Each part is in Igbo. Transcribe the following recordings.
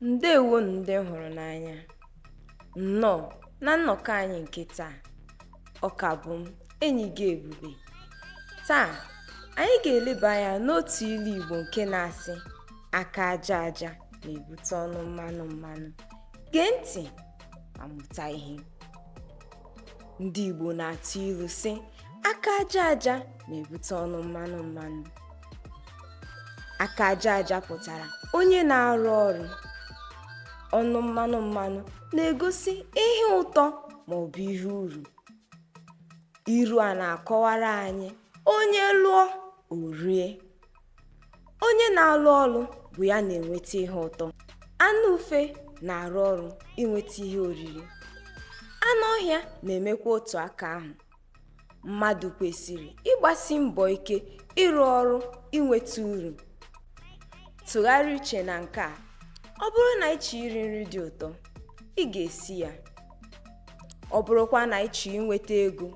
Ndewonu ndị m hụrụ n'anya. Nnọọ na nnọkọ anyị nke taa. Ọ ka bụ m, enyi gị Ebube. Taa, anyị ga-eleba anya n'otu ilu Igbo nke na-asị, aka aja aja na-ebute ọnụ mmanụ mmanụ. Gee ntị ma mụta ihe. Ndị Igbo na-atụ ilu sị, aka aja aja na-ebute ọnụ mmanụ mmanụ. Aka aja aja pụtara onye na-arụ ọrụ. Ọnụ mmanụ mmanụ na-egosi ihe ụtọ ma ọ bụ ihe uru. Iru a na-akọwara anyị onye lụọ o rie. Onye na-alụ ọrụ bụ ya na-enweta ihe ụtọ. Anụ ufe na-arụ ọrụ inweta ihe oriri. Anụ ọhịa na-emekwa otu aka ahụ. Mmadụ kwesịrị ịgbasi mbọ ike ịrụ ọrụ inweta uru. Tụgharịa uche na nke a. Ọ bụrụ na ị chọọ iri nri dị ụtọ, ị ga-esi ya. Ọ bụrụkwa na ị chọọ inweta ego,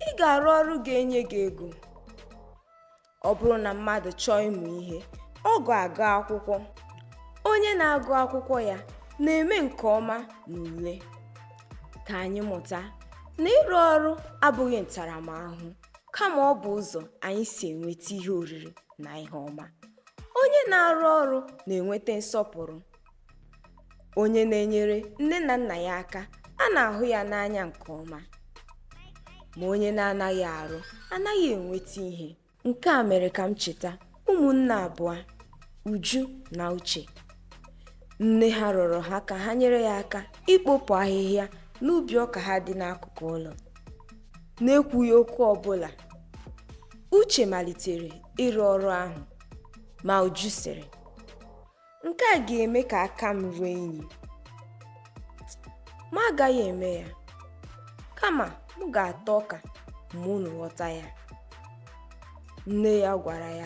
ị ga-arụ ọrụ ga-enye gị ego. Ọ bụrụ na mmadụ chọọ ịmụ ihe, ọ ga-agụ akwụkwọ. Onye na-agụ akwụkwọ ya na-eme nke ọma n'ule. Ka anyị mụta na ịrụ ọrụ abụghị ntaramahụhụ, kama ọ bụ ụzọ anyị si enweta ihe oriri na ihe ọma. Onye na-arụ ọrụ na-enweta nsọpụrụ. Onye na-enyere nne na nna ya aka, a na-ahụ ya n'anya nke ọma. Ma onye na-anaghị arụ anaghị enweta ihe. Nke a mere ka m cheta ụmụnne abụọ, Uju na Uche. Nne ha rịọrọ ha ka ha nyere ya aka ikpopụ ahịhịa n'ubi ọka ha dị n'akụkụ ụlọ. N'ekwughị okwu ọbụla, Uche malitere ịrụ ọrụ ahụ, ma Uju sịrị, Nke a ga-eme ka aka m ruo unyi. M agaghị eme ya, kama m ga-ata ọka ma unu ghọta ya. Nne ya gwara ya